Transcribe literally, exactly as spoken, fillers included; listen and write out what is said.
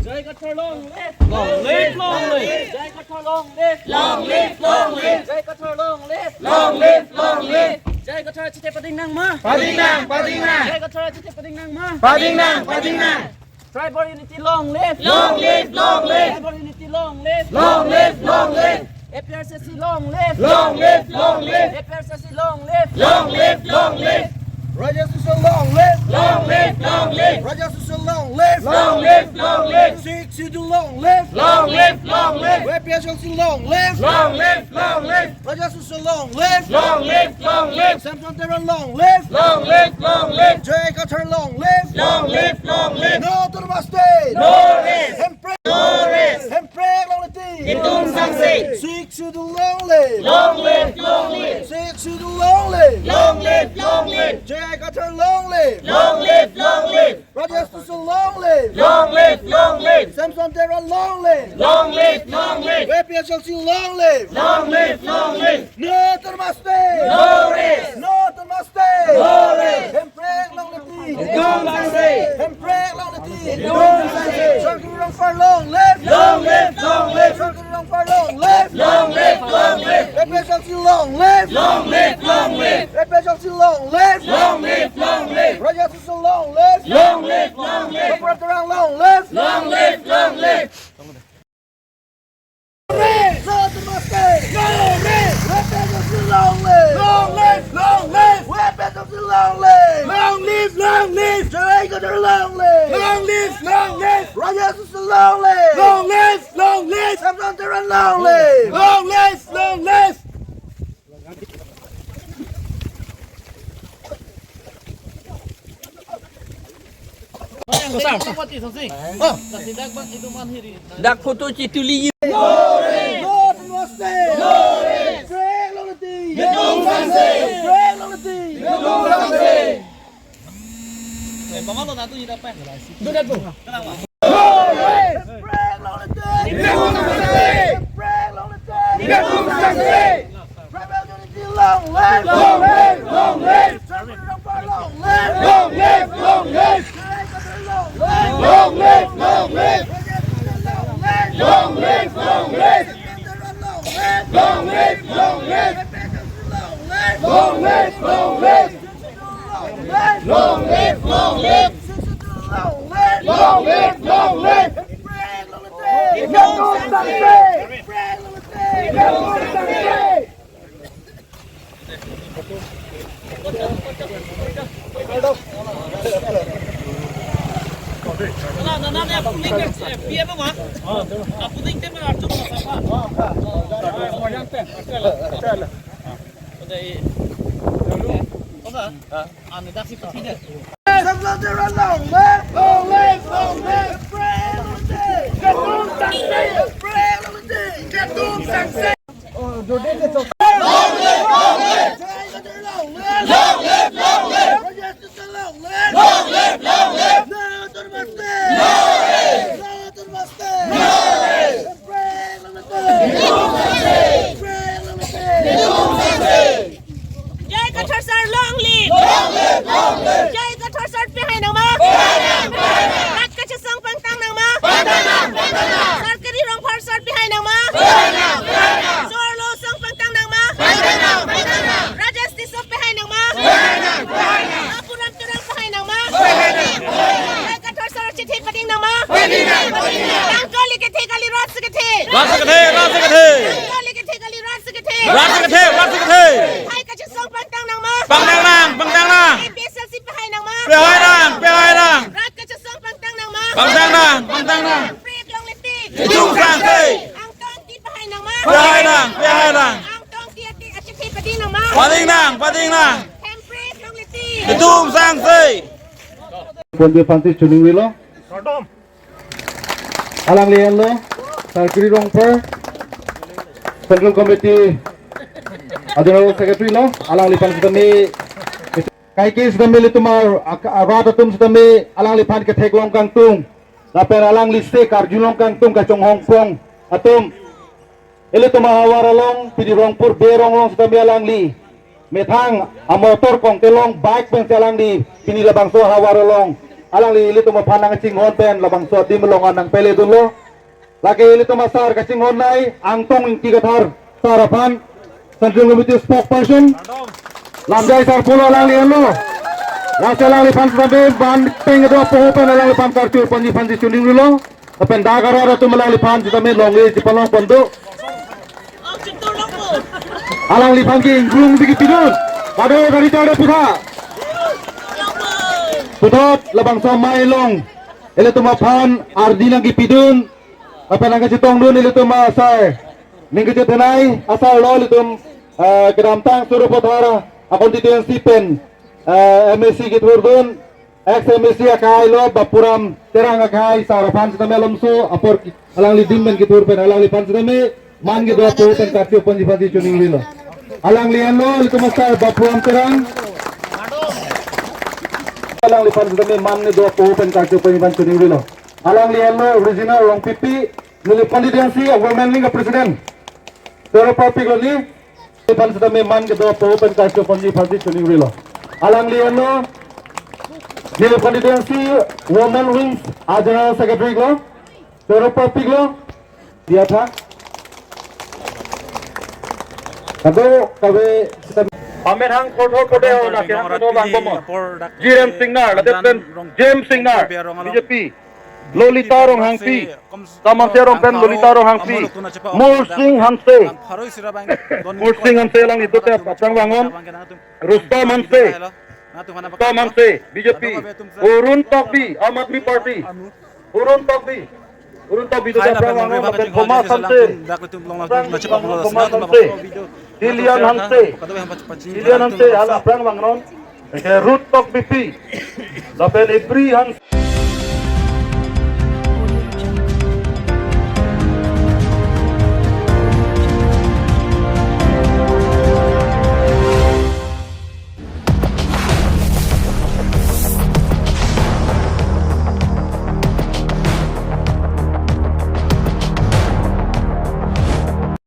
J I Kathar long live! Long live, long live! J I Kathar long live! Long live, long live! J I Kathar long live! Long live, long live! J I Kathar achithe pading nang ma? Pading nang, pading nang! J I Kathar achithe pading nang ma? Pading nang, pading nang! Tribal unity long live! Long live, long live! Tribal unity long live! Long live, long live! A P H L C long live! Long live, long live! A P H L C long live! Long live, long live! Raja Sosal long live! Long live, long live! Raja Sosal long live! Long live, long live! Sixth Schedule long live! Long live, long live! A P H L C long live! Long live, long live! Raja Sosal long live! Long live, long live! Samson Teron long live! Long live, long live! J I Kathar long live! Long live, long live! No Autonomous State! No rest! Hemprek! No rest! Hemprek longle ti! Netum sangse! Sixth Schedule long live! Long live, long live! Sixth Schedule long live! Long live, long live! J I Kathar long live! Long live, long live! Raja Sosal long live! Long live, long live! Samson Teron long live! Long live, long live! A P H L C long live! Long live, long live! No Autonomous State! No rest! No Autonomous State! No rest! Hemprek longle ti! Netum sangse! Hemprek longle ti! Netum sangse! Sarkiri Rongphar long live! Long live, long live! Sarkiri Rongphar long live! Long live, long live! A P H L C long live! Long live, long live! A P H L C long live! Long live, long live! Raja Sosal long live! Long live, long live! Rongphar Terang long live! Long live, long live! No Autonomous State! No rest! A P H L C long live! Long live, long live! A P H L C long live! Long live, long live! J I Kathar long live! Long live, long live! Raja Sosal long live! Long live, long live! Samson Teron long live! Long live, long live! Dak photo chituli. No Autonomous State! No rest! Hemprek longle ti! Netum sangse! Hemprek longle ti! Netum sangse! Hemprek longle ti! Netum sangse! Hemprek longle ti! Netum sangse! Tribal unity long live! Long live, long live! Sarkiri Rongphar long live! Long live, long live! J I Kathar long live! Long live, long live! Raja Sosal long live! Long live, long live! Samson Teron long live! Long live, long live! A P H L C long live! Long live, long live! Sixth Schedule long live! Long live, long live! Sixth Schedule long live! Long live, long live! Hemprek longle ti! Netum sangse! Hemprek longle ti! Netum sangse! Samson Teron long live! Long live, long live! Hemprek longle ti! Netum sangse! Hemprek longle ti! Netum sangse! Long live, long live! J I Kathar long live! Long live, long live! Raja Sosal long live! Long live, long live! No Autonomous State! No rest! No Autonomous State! No rest! Hemprek longle ti! Hemprek longle ti! J I Kathar sir long live! Long live, long live! J I Kathar sir pehai nang ma? Pehai nang, pehai nang! Rat kachesong pangtang nang ma? Pangtang nang, pangtang nang! Sarkiri Rongphar sir pehai nang ma? Pehai nang, pehai nang! Sorlo song pangtang nang ma? Pangtang nang, pangtang nang! Rajesh Tisso pehai nang ma? Pehai nang, pehai nang! Apuram Terang pehai nang ma? Pehai nang, pehai nang! J I Kathar sir achithe pading nang ma? Pading nang, pading nang! Tangka le kethe kali rat si kethe? Rat si kethe, rat si kethe! Tangka le kethe kali rat si kethe? Rat si kethe, rat si kethe! Hai kachesong pangtang nang ma? Pangtang nang, pangtang nang! A P H L C pehai nang ma? Pehai nang, pehai nang! Rat kachesong pangtang nang ma? Pangtang nang, pangtang nang! Hemprek longle ti! Netum sangse! Angtong Engti pehai nang ma? Pehai nang, pehai nang! Angtong Engti ati achithe pading nang ma? Pading nang, pading nang! Hemprek longle ti! Netum sangse! Ponjir panti chuning rilo. Alangli henlo, Sarkiri Rongphar, Central Committee a General Secretary lo, alangliphan sitame, kaike sitame ilitum a, a, arat atum sitame, alangliphan ketheklong kangtung, lapen alangli se karjulong kangtung kachonghongpon atum. Ilitum ahavar along, pini Rongpur Berong along sitame alangli methang amotor kongte along, bike pensi alangli pini labangso ahavar along Alangli ilitum aphan nangchinghon pen labangso adim along an nangpele dunlo. Lake ilitum asar kachinghon nai Angtong Ingti Kathar sar aphan, Central Committee spokesperson. Lamjai sar pulo alangli henlo. Lasi alangliphan sitame man peng kedo apoho pen alangliphan karcho ponji aphansi choningrilo. Lapen dak arat atum alangliphan sitame longle chipalong pon do. Alangliphan ke ingrung bigi pidun. Kado dari tade putha. Puthot labangso amei along ilitum aphan ardi nangkipidun. Lapen nangkachetongdun ilitum asar. Ningkachethenei asarlo ilitum, eh, kedamtang Sarupathar a-constituency pen, eh, M A C kethurdun, ex M A C akhai lo Bapuram Terang akhai sar aphan sitame alomso apor ki-, alangli adim pen kethur pen alangliphan sitame man kedo apoho pen karcho ponji aphansi choningrilo. Alangli henlo ilitum asar Bapuram Terang. Alangliphan sitame man kedo apoho pen karcho ponji aphan choningrilo. Alangli henlo Regina Rongpipi, Nilip constituency a-women wing a-president. Tero parpik lo ni, iphan sitame man kedo apoho pen karcho ponji aphansi choningrilo. Alangli henlo Nilip constituency women wing a-general secretary lo. Tero parpik lo. Dia tha. Kado kave sitame. Amen hang porthor pode ho na ke hang porthor bang komo. Jiren Singnar, ladet pen James Singnar, B J P. Lolita Ronghangpi. Tamanse Rongpen Lolita Ronghangpi. Mursing Hanse. Mursing Hanse alangli dote aphrang vangnon. Rustom Hanse. Rustom Hanse, B J P. Arun Tokbi, Aam Aadmi Party. Arun Tokbi. Arun Tokbi dote aphrang vangnon. Lapen Thomas Hanse. Thomas Hanse. Lilian Hanse. Lilian Hanse, hala aphrang vangnon. Eke Ruth Tokbipi. Lapen Ibri Hanse.